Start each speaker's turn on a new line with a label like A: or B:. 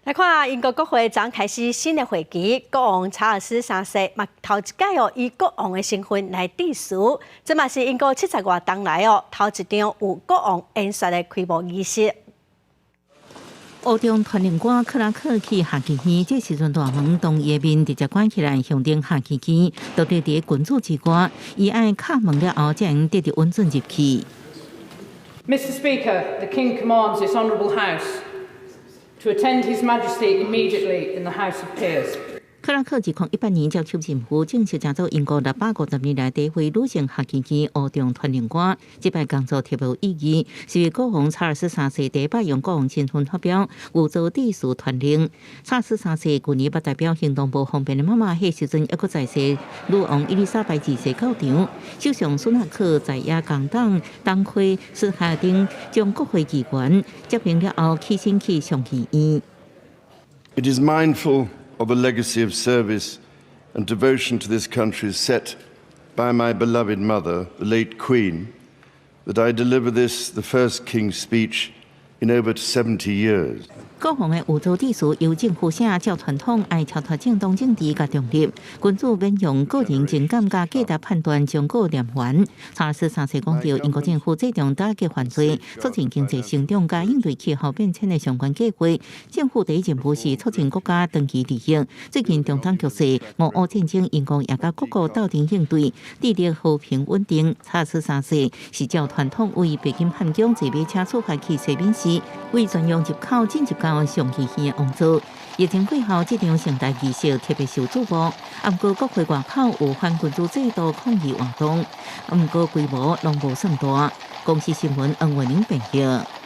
A: 來看英國國會將開始新的會期，國王查爾斯三世嘛頭一擺哦，以國王的身份來致辭，這嘛是英國七十外冬來哦頭一場有國王演說的開幕儀式。
B: 王儲傳令官克拉克去下議院，這時陣大門當伊的面直接關起來，象徵下議院獨立佇君主之外，伊愛敲門了後，才會得著允准入去。
C: Mr. Speaker, the King commands this honourable House to attend His Majesty immediately in the House of Peers.
B: 克拉克2018年接手任務，正式成做英國650年來第一位女性下議院王儲傳令官。這擺工作特別有意義，是為國王查爾斯三世第一擺用國王身份發表御座致辭傳令。查爾斯三世舊年捌代表行動無方便的媽媽，彼時陣猶閣在世，女王伊麗莎白二世到場。首相蘇納克在野工黨黨魁施夏丁將國會議員接任了後，起身去上議院。
D: It is mindful of a legacy of service and devotion to this country set by my beloved mother, the late Queen, that I deliver this, the first King's Speech, in over 70 years.
B: 國王的御座致辭由政府寫，照傳統愛超脫政黨政治佮中立，君主免用個人情感佮價值判斷忠告念完。查爾斯三世講著，英國政府制定打擊犯罪、促進經濟成長佮應對氣候變遷的相關計劃。政府第一任務是促進國家長期利益。最近中東局勢、俄烏戰爭，英國也佮各國鬥陣應對，致力和平穩定。查爾斯三世是照傳統為白金漢宮坐馬車出發去西敏寺，為專用入口進入到上議院的王座。疫情過後，這場盛大儀式特別受矚目。毋過國會外口有反君主制度抗議活動，毋過規模攏無算大。公視新聞黃慧玲編譯。